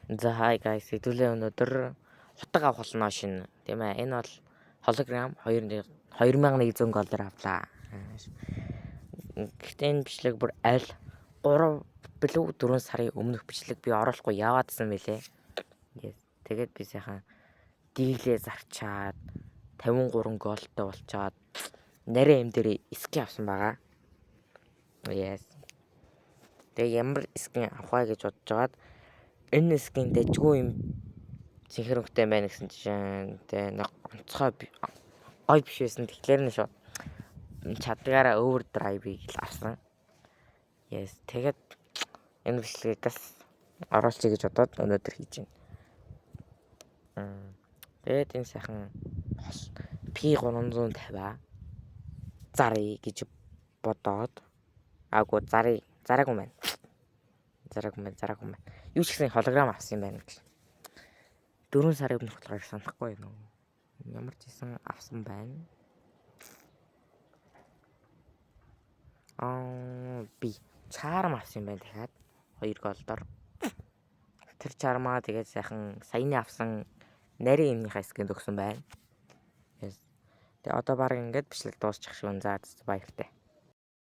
За, hi guys, хэдүүлээ өнөөдөр хутга авах болно шинэ. Тийм ээ, энэ бол hologram 2100 gold-оор авлаа. Гэхдээ энэ бичлэг бүр аль 3 билүү 4 сарын өмнөх бичлэг, би оруулахгүй яваадсан мэлээ. Yes. Тэгээд би сайхан дийлээ зарчаад 53 gold-той болчоод нарийн юм дээр skin авсан байгаа. Yes. Тэгээ ямар skin авах вэ гэж бодож байгаад энэ skin дэжгүй юм, цэнхэр өнгөтэй байна гэсэн чинь тэгээ нэг онцгой гоё биш байсан. Тэгэхээр нь шууд чадгаараа overdrive-ыг л авсан. Yes. Тэгээд энэ бичлэгийг бас оруулчих гэж бодоод өнөөдөр хийж байна. Тэгээд энэ сайхан P350 заръя гэж бодоод, аагүй, заръя, зараагүй байна. Зараагүй байна, зараагүй байна. Юу ч гэсэн hologram авсан юм байна гэж. 4 сарын өмнөх болохоор санахгүй байна уу? Ямар ч гэсэн авсан байна. Аа, би charm авсан юм байна дахиад 2 gold-оор. Тэр charm-аа тэгээд сайхан саяны авсан нарийн юмныхаа skin-д өгсөн байна. Yes. Тэгээ одоо баг ингээд бичлэг дуусчих шүү. За, баяртай.